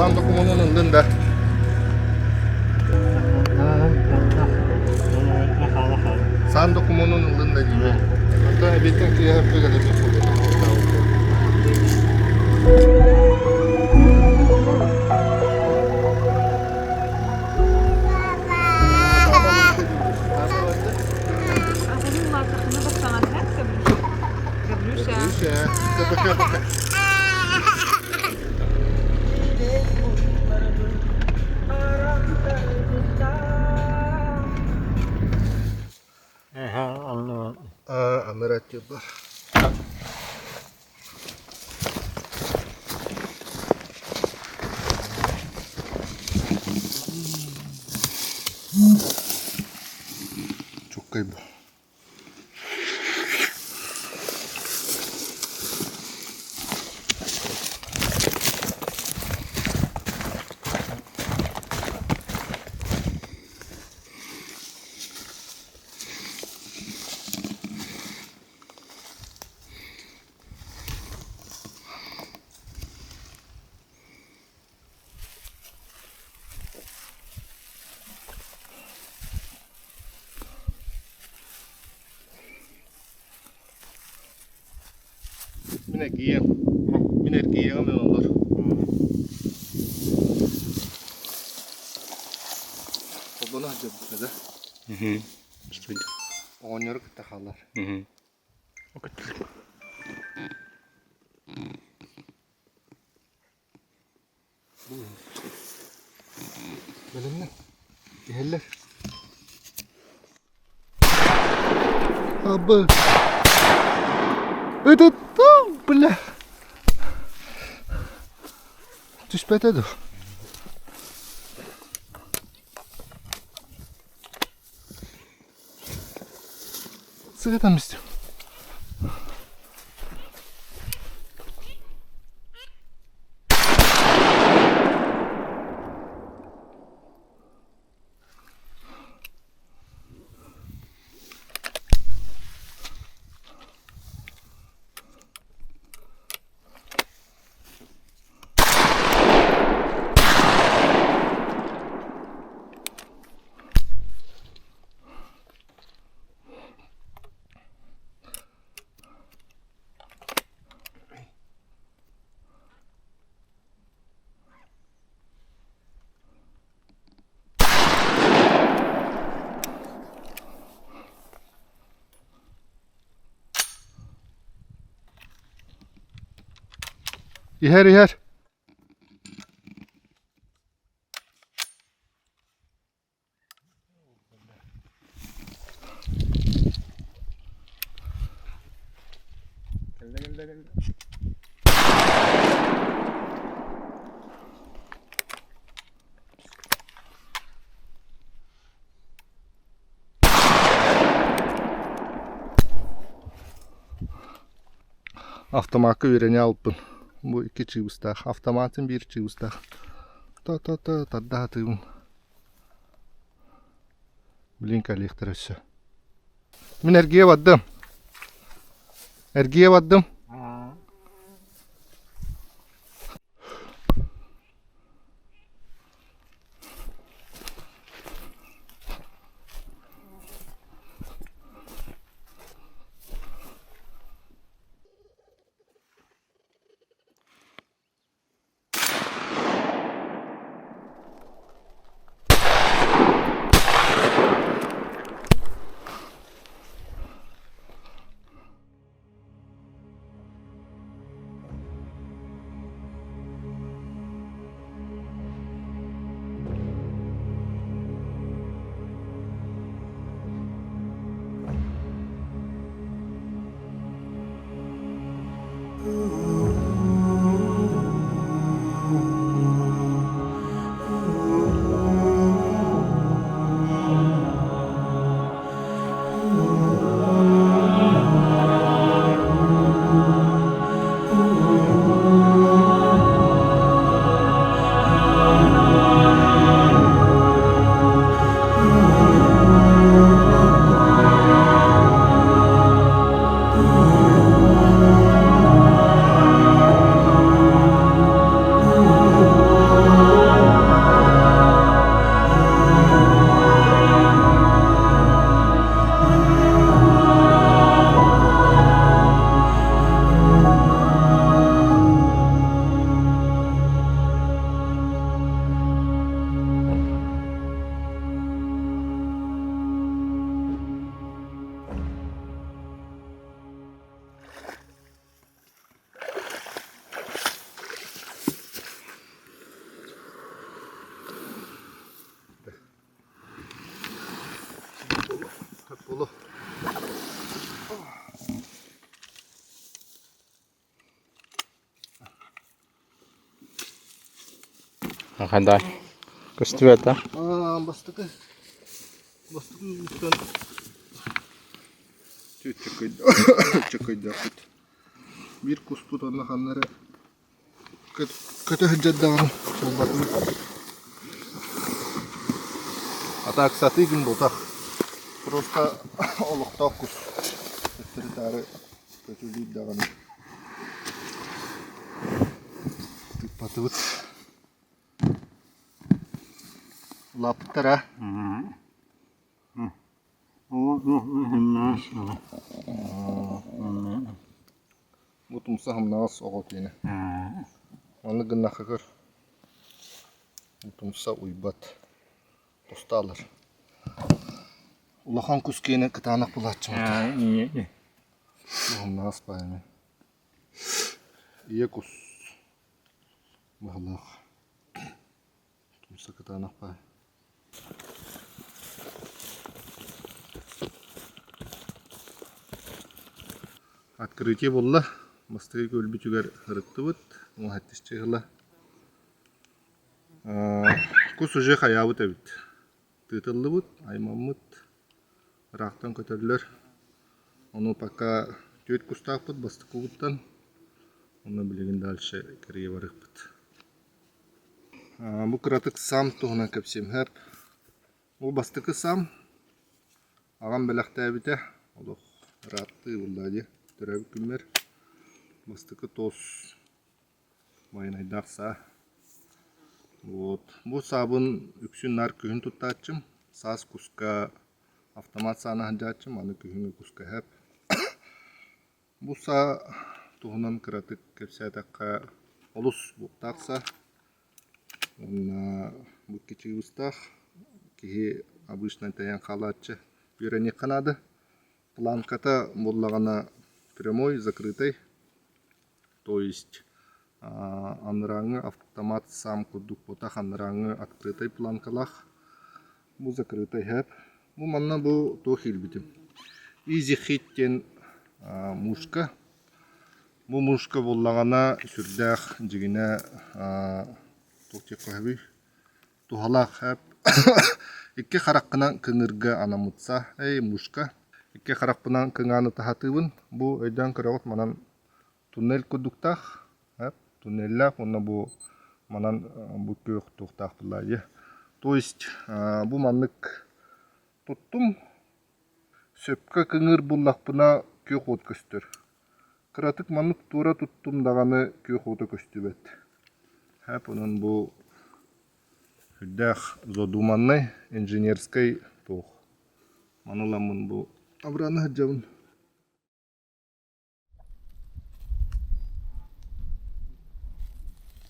Саан докумуонун ыллын да? Саан докумуонун ыллын да диибин. Онтон эбиэттэн киэһэ кэлэммит Амыратчылар. Чуккай бу. Мин эргийиэм. Мин эргийиэҕим эн олор. Холбоно сылдьабыт да? Оҕонньору кытта хаалар. Бэлэмнэн. Иһэллэр. Абы. Это бля. Түспэтэ дуо? Сыгытан истим. Иһэр иһэр. Кэллэ кэллэ кэллэ. Автомакка үөрэнэ алпын. Бу икки чыыбыстаах. Автоматын биир чыыбыстаах. Та-та-та тарда сатыыбын. Блин кэлиэхтэрэ өссө. Мин эргийэ бардым. Эргийэ бардым. Хадай. Көстүбэт да? Бастакы бастакы үстэн чөкөйдөөхпүт. Биир куспут онно ханна эрэ көтө сылдьар даҕаны буолбатыбыт. А так сатыы күн буолтах. Просто олохтоох кус. Төттөрү-таары көтүлүүр даҕаны. Тыыппатыбыт. Улааппыттара. Бу тумса хамнаҕас оҕо киэнэ. Аны гыннахха көр. Тумса уйбат. Тустаалар. Улахан кус киэнэ кытаанах булааччы. Бу хамнаҕас баайыны. Ийэ кус баһылаах. Тумса кытаанах баай. Открытие буолла. Бастакы көлбүтүгэр ырыттыбыт. Уһаттыс чыһыла. Кус уже хайаабыт эбит. Тыытыллыбыт, аймаммыт. Ыраахтан көтөллөр. Ону пока түөрт кустаахпыт бастакыбыттан. Онно билигин дальше кэрийэ барыахпыт. Бу кыратык саам туһунан кэпсиэм сөп. Бу бастакы саам аҕам бэлэхтээбитэ олох ырааттыы буолла дии төрөөбүт күммэр. Бастакы туос байанайдаах саа. Вот. Бу саабын үксүн наар күһүн туттааччым. Саас куска автомат сааны сылдьааччым, аны күһүҥҥү куска сөп. Бу саа туһунан кыратык кэпсээтэххэ олус буоктаах саа уонна бу кичигибыстаах киһи обычно тэйэн хаалааччы үөрэниэххэ наада. Планката буоллаҕына прямой, закрытай, то есть анарааҥҥы автомат сам курдук буотах анарааҥҥы открытай планкалаах, бу закрытай һээп. Бу манна бу туох иилбитим Easy Hit диэн мушка. Бу мушка буоллаҕына сүрдээх дьигинэ туох диэххэ сөбүй туһалаах һээп. Икки хараххынан кыҥырга анаммытса эй мушка. Икки харахпынан кыҥаан ытаһатыыбын. Бу өйдөөн көрөҕүт манан туннель курдуктаах туннеллээх уонна бу манан бу күөх туохтаах буолла То есть бу маннык туттум сөпкө кыҥыыр буллахпына күөх уот көстөр. Кыратык маннык туора туттум даҕаны күөх уота көстүбэт. Һэп онон бу сүрдээх задуманный инженерскэй туох. Маны ыламмын бу абырана сылдьабын.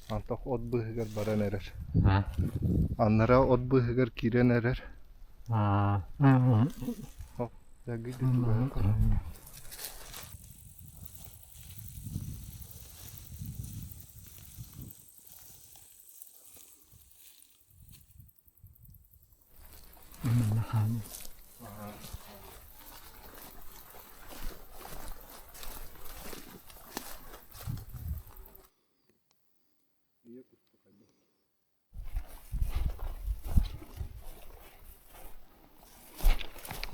Антах от быыһыгар баран эрэр. Аннараа от быыһыгар киирэн эрэр.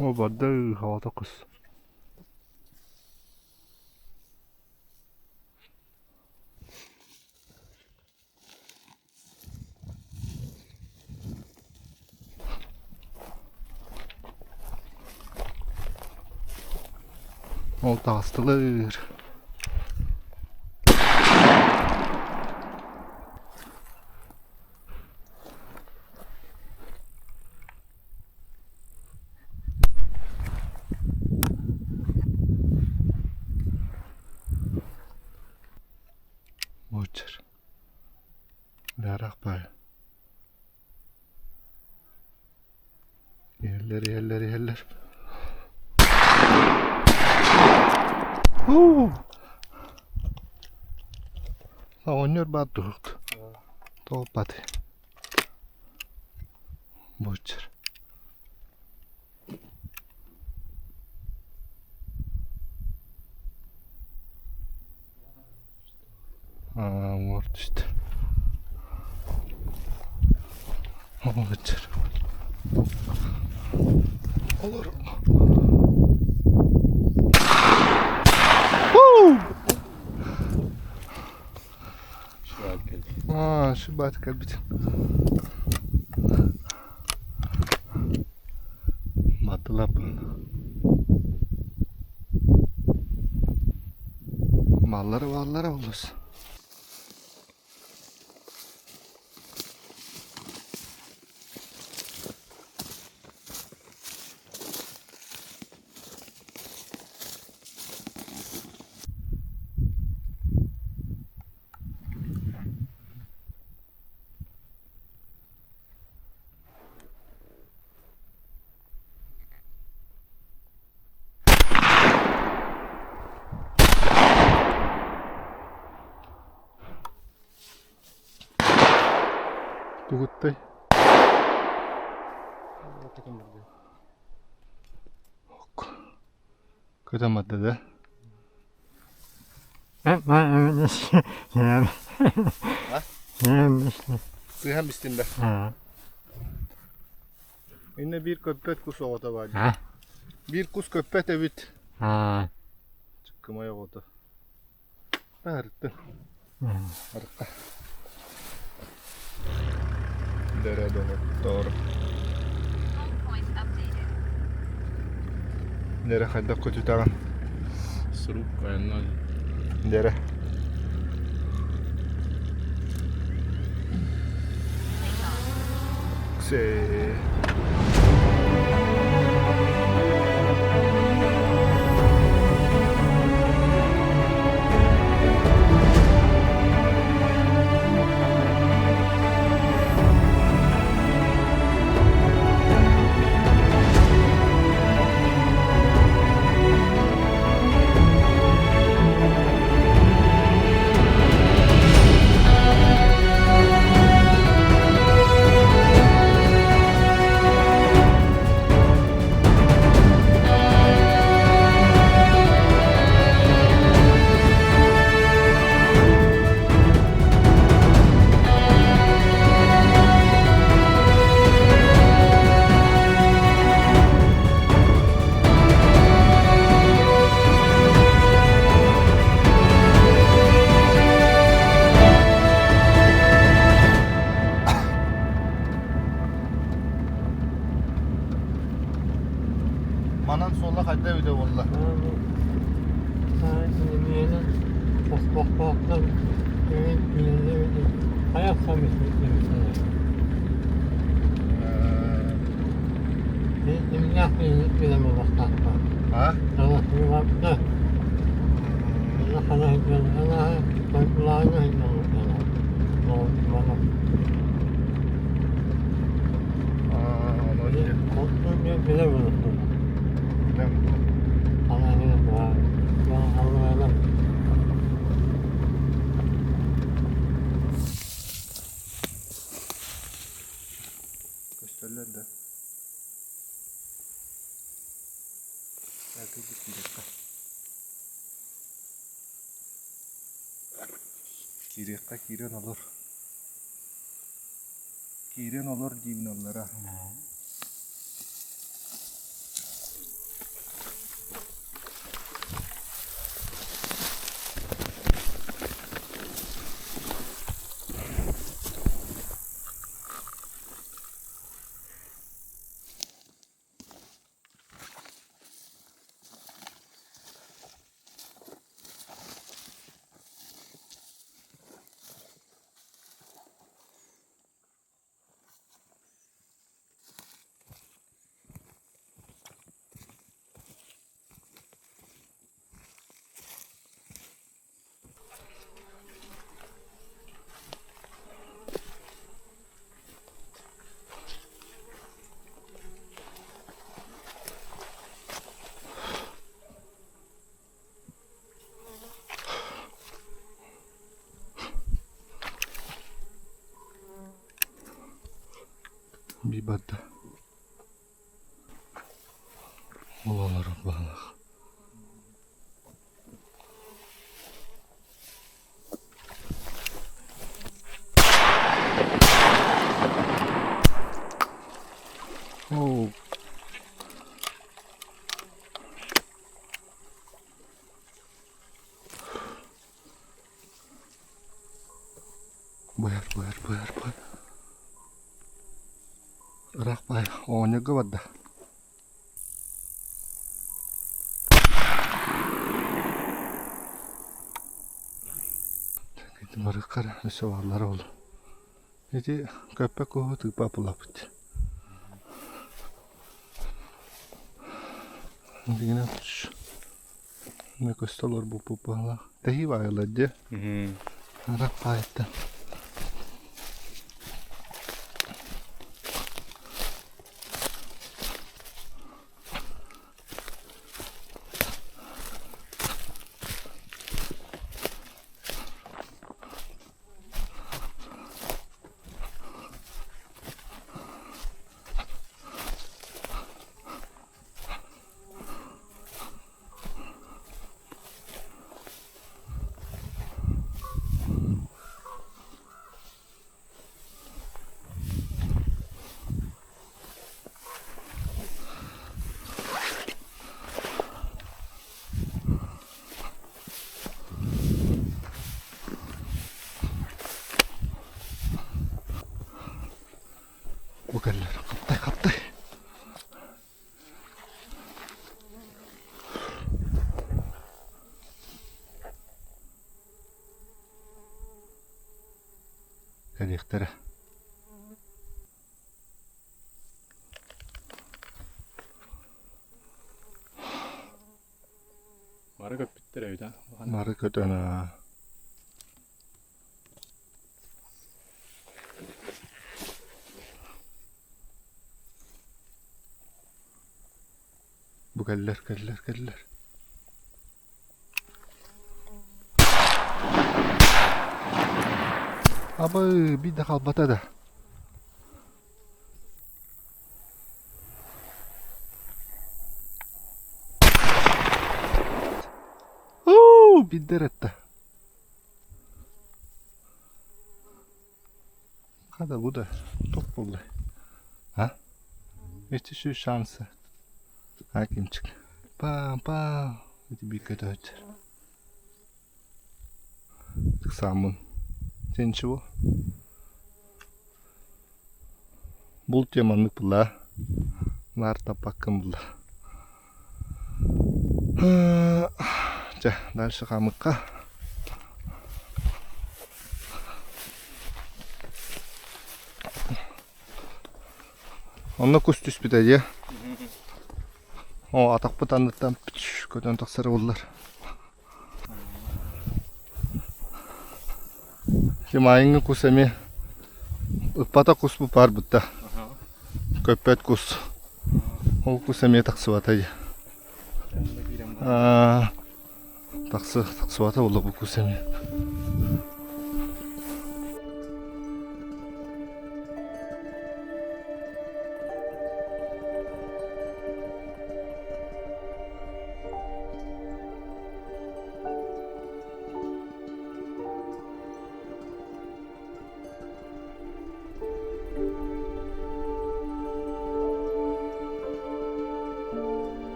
О, барда ыһаҕата кыс. Ол таҕыстылар. Буочар. Баарах баай. Иһэллэр, иһэллэр, иһэллэр. Уу! Оҕонньор баар дуһук. Тоҕуппат. Буочар. Уҥуор түстэ. Олоччор. Олор. Аа, шыбаат кэлбит. Батылап. Маллары баллары олус. Тугуттай. Көтөмөттө да. Сыһан бистин да. Инне биир көппөт кус оҕото баар. Биир кус көппөт эбит. Чыккымай оҕото. Арыттын. Арыкка. Дөрө доҕоттоор. Дөрө хайдах көтүтэҕин? Сруб айаннаа. Дөрө. Се. Манан суола хайда эбитэ буолла? А? Көстөллөр да. Киириэххэ киирэн олор. Киирэн олор диибин аллара. Бибата. Ололор балах. Быар, быар, быар, быар. Ыраах баай оҕонньорго барда. Барыккар өссө бааллара ол. Ити көппө куһу тыыпа булаппыт. Дигинэн көстө олорбуппут баһылаах. Тэһии баайылар дии. Арах баайыттан. Бу кэллэр хаптай хаптай. Кэлиэхтэрэ. Бары көппүттэр эбит а. Бары көтөн аа. Бу кэллэр, кэллэр, кэллэр. Абы биир да хаалбата да. Уу, биирдэ эрэтте. Хата бу да топ буолла. А? Эти сүүс шансы. Акимчик. Пам-пам. Эти биир көтөөччү. Ыксааммын. Сен ничего? Бул теманы була. Нар таппаккын була. Чэ, дальше хаамыкка. Онно кус түспүтэ дии. О, атахпыт анныттан көтөн тахсар буоллар. Маайыҥҥы кус эмиэ ыппата кус бу баар бытта. Көппөт кус. Ол кус эмиэ тахсыбата дии. Тахсы тахсыбата буолла бу кус эмиэ.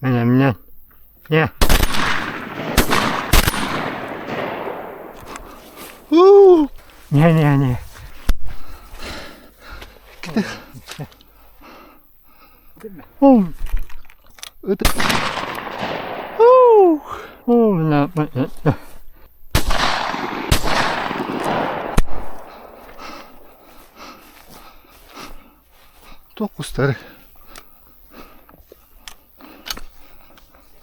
Бэлэмнэн. Дьэ. Уу! Не не не. Уу. Ыт. Уу! Уу, на Туох кустары?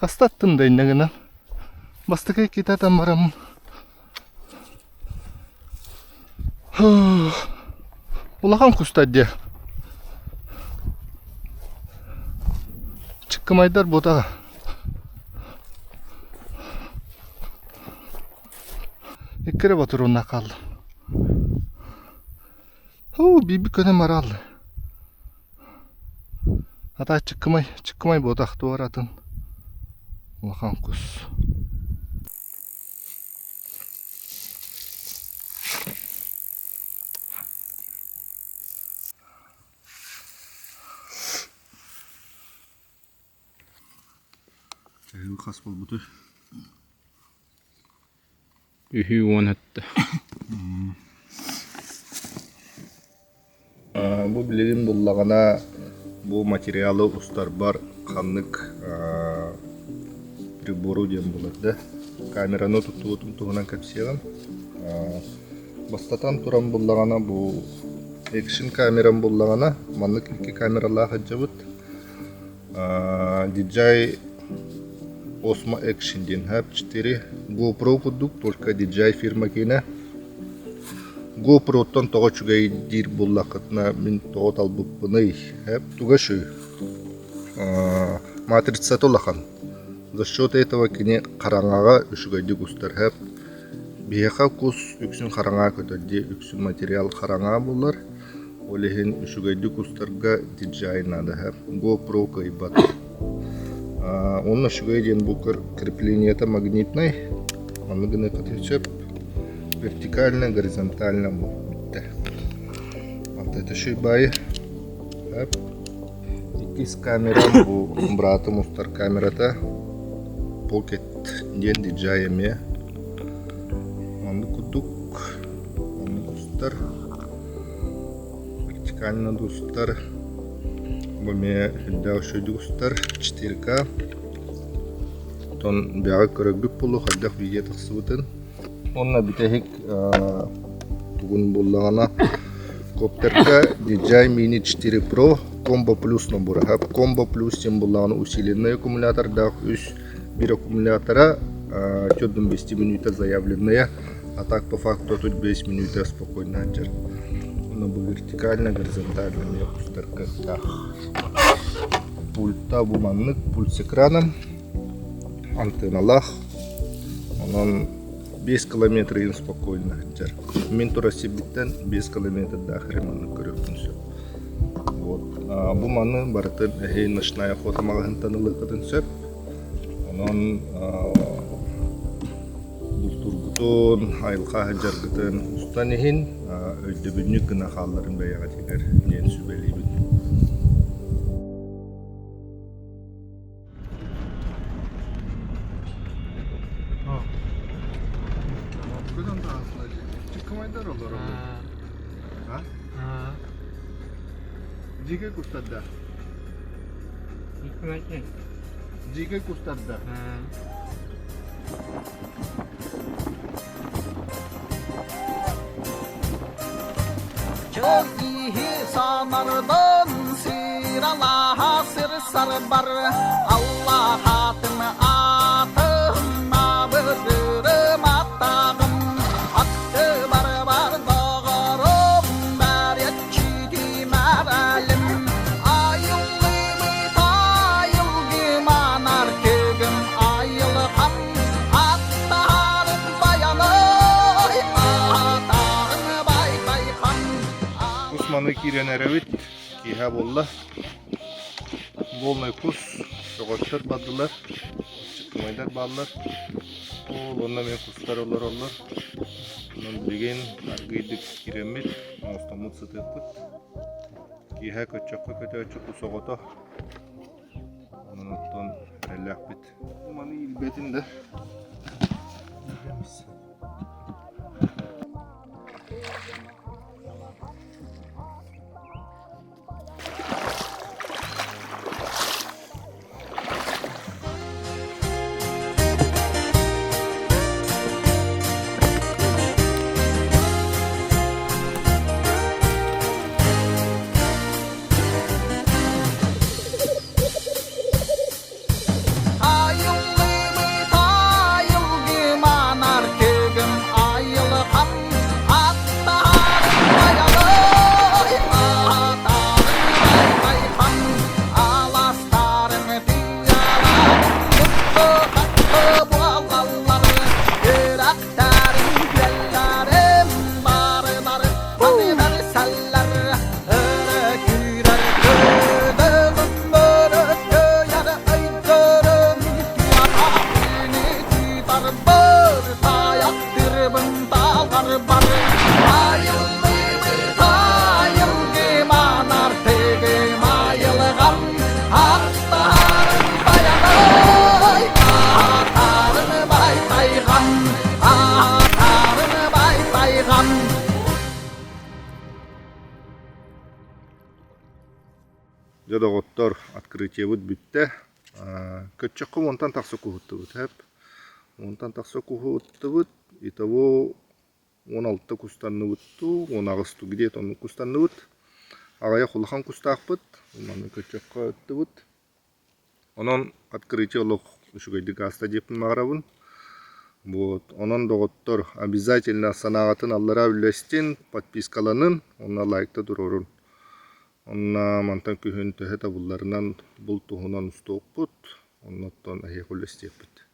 Хастаттым да иннэ гынан. Бастакы иккитэ атан бараммын. Улахан кустар диэ. Чыккымайдар буотаҕа. Икки эрэ ботуруоннаах хаалла. Оо, биирбит көнө мараалла. Хата чыккымай, чыккымай буотах туоратын улахан кус. Чаһыы хас буолбутуй? Үһүү уон өттө. Бу билигин буллаҕына бу материалы устарбар ханнык прибору диэн булар да камераны туттубутум туһунан кэпсиэҕим. Бастатан туран буллаҕына бу экшн камерам буллаҕына маннык икки камералаах сылдьабыт. DJI Osmo Action диэн Hub 4 GoPro курдук, только DJI фирма киэнэ. GoPro-ттан тоҕо үчүгэй диир буоллаххытына, мин тоҕо талбыппыный? Туга үчүгэй? Матрицата улахан. За счет этого кини хараҥаҕа үчүгэйдик устар. Биһиэхэ кус үксүн хараҥаҕа көтөр дии, үксүн материал хараҥаҕа булар. Ол иһин үчүгэйдик устарга DJI наада, GoPro кыайбат. Онно үчүгэй диэн бу креплениета магнитнай, ону гыныаххытын сөп. Вертикально, горизонтально бу бүттэ. Антата үчүгэй баайы. Иккис камерам бу братым устар камерата Pocket диэн DJI эмиэ. Оннук курдук оннук устар. Вертикально да устар, бу эмиэ элбэх үчүгэйдик устар 4К. Оттон бэҕэ көрөргүт буолуо хайдах видео тахсыбытын. Уонна бүтэһик тугун буллаҕына коптерга DJI Mini 4 Pro Combo Plus набора. Combo Plus диэн буллаҕына усиленный аккумулятордаах үс биир аккумулятора 4,5 минута заявленная А так по факту тут 5 минут спокойно сылдьар. Ону бу вертикально, горизонтально эмиэ устар кыахтаах. Пульта бу маннык, пульт с экраном, антенналаах. Онон 5 километр спокойно сылдьар. Мин тура сирбиттэн 5 километрдаах эрэ маннык көрүөхпүн сөп. Вот. Бу маны барытын эһи ночная охота маҕаһыынтан ылыаххытын сөп. Онон Бултуургутун, айылҕа сылдьаргытын устан иһин, өйдөбүнньүк гына хаалларын бэйэҕитигэр диэн сүбэлиибин. Дьиикэй кустарда. Дьиикэй кустарда. Киһи санардан сиралаһа сир сарбар Аллаһатын атын абыдырым аттағым атты бар-бар доҕорум бәреччити мәрәлім айыллыбыт айылгыманар көгім айылхан аттарын баяной атағын байтайхан Кус маны киирэн эрэбит, киэһэ буолла. Полный кус, көҕөттөр бардылар, чыккымайдар бааллар. Ол онно эмиэ кустар олороллор. Онон билигин аргыйдык киирэммит, оҥостоммут сытыахпыт. Киэһэ көччөххө көтөөччү кус оҕото. Онон оттон эрэллээх. үлэлээхпит. Маны иилбэтин да. Дьэ, доҕоттор, открытиебыт бүттэ. Көччөххө уонтан тахса куһуттубут, эп. Уонтан тахса куһуттубут. Итого 16 кустанныбыт дуу, 18 дуу, где-то оннук кустанныбыт. Аҕыйах улахан кустаахпыт. Маны көччөххө ыттыбыт. Онон открытие олох үчүгэйдик ааста диэппин баҕарабын. Вот. Онон, доҕоттор, обязательно санааҕытын аллараа үллэстин, подпискаланын уонна лайкта туруорун. Онно мантан күһүн төһө табылларынан булт туһунан устуохпут, оннуттан эһиэхэ үллэстиэхпит.